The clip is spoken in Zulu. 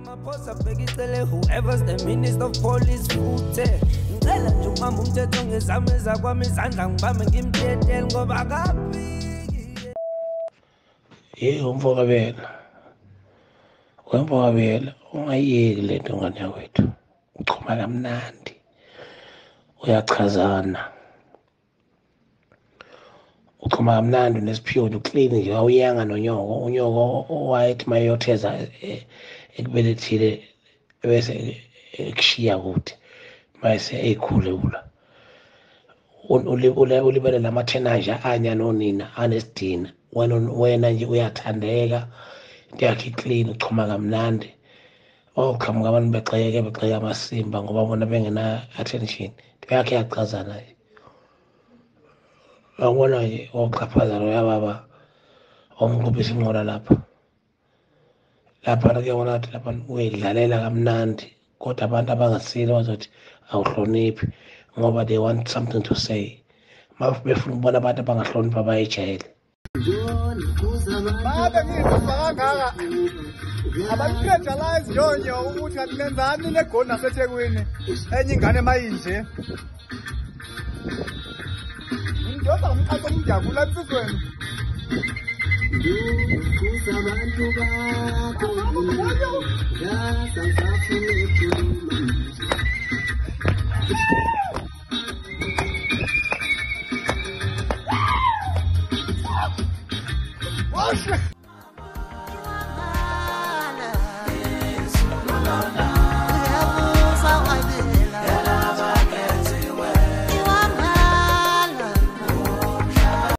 Ramaphosa bhekicele whoever's the minister of police futhe ngicela nje ukubamba umthetho ngezami ezakwami izandla ngibambe ngimtetele ngoba akafiki. Hey umfokabela, wemfokabela ungayiyeki lento ngane yakwethu, uchuma kamnandi, uyachazana, uchuma kamnandi unesiphiwo, uclean nje, awuyanga nonyoko. Unyoko owayethi mayotheza ekubelethile bese ekushiya kude mayese eyikhule kula ulibele lamathena nje anya nonina anesidina. Wena nje uyathandeka, into yakhe iclean, uchuma kamnandi. Oqhamuka abantu begxeke begxeka amasimba ngoba bona bengena attention, into yakhe iyachazana nje. Uyabona nje oxhaphaza loya baba omqubisa inqola lapha lapha kuyabona ukuthi lapha uyidlalela kamnandi, kodwa abantu abangasile bazothi awuhloniphi ngoba they want something to say. Befuna ukubona abantu abangahloniphi abayejele. Babe ngizwa kangaka abakupressurize yonyo ukuthi kanti nenzani neGoli naseThekwini enye ingane mayinje ngidosa umqaso umjabula emfisweni. Abantu bakho ngasafuna ukukhuluma. Oh shit!